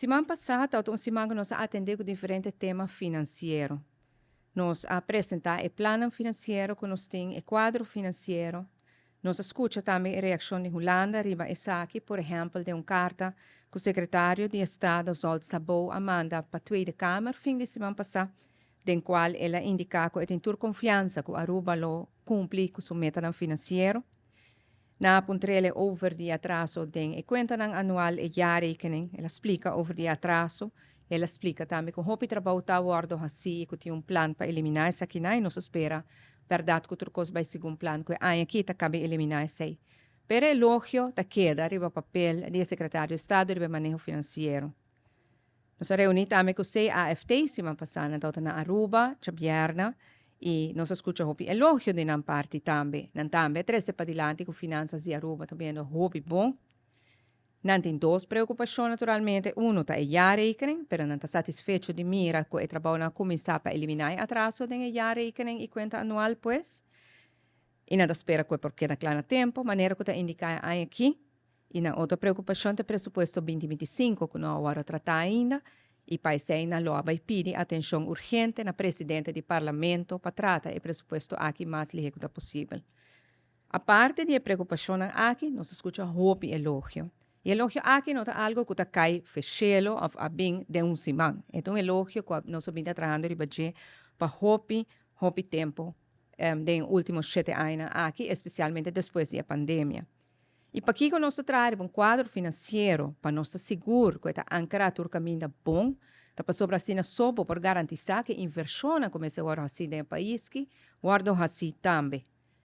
Siman pasá tabata un siman ku nos a atendé ku diferente tema finansiero. Nos a presentá e plannan finansiero ku nos tin, e kuadro finansiero. Nos a skucha tambe e reakshon di Hulanda riba esaki, por ehèmpel den un karta ku sekretario di Estado Zsolt Szabó a manda pa Tweede Kamer fin di siman pasá, den kual el a indiká ku e tin tur konfiansa ku Aruba lo kumpli ku su metanan finansiero. Nan a puntr'el e over di atraso den e kuentanan anual, e jaarrekening. El a splika over di e atraso. El a splika tambe ku hopi trabou ta wòrdu hasí i ku tin un plan pa eliminá esakinan i nos a spera bèrdat ku tur kos bai segun plan ku e aña aki ta kabe eliminá esei. Pero e elogio ta keda riba papel di e sekretario di estado riba e maneho finansiero. Nos a reuní tambe ku CAFT siman pasá, nan tabata na Aruba djabièrnè i nos a skucha hopi elogio di nan parti tambe. Nan tambe a trese padilanti ku finansas di Aruba ta biendo hopi bon. Nan tin dos preokupashon naturalmente, unu ta e jaarrekening, pero nan ta satisfecho di mira ku e trabounan a kuminsá pa eliminá e atraso den e jaarrekening i kuenta anual pues. I nan ta spera ku e por keda kla na tempu, manera ku ta indiká e aña akí. I nan otro preokupashon ta e presupuesto binti 25 ku no a wòrdu tratá ainda i pa esei nan lo a bai pidi atenshon urgente na presidente di parlamento pa trata e presupuesto aki mas lihé ku ta posibel. Aparte di e preokupashonnan aki nos a skucha hopi elogio. E elogio aki no ta algu ku ta kai fe shelu òf a bin den un siman. E ta un elogio ku nos a bin ta trahando riba dje pa hopi, hopi tempu den e último shete añanan aki, espesialmente despues di e pandemia. I pakiko nos ta traha riba un kuadro finansiero pa nos ta sigur ku e ta ankrá tur kaminda bon? Ta pasobra asina so bo por garantisá ku e invershonnan ku mester wòrdu hasí den e pais ki wòrdu hasí tambe.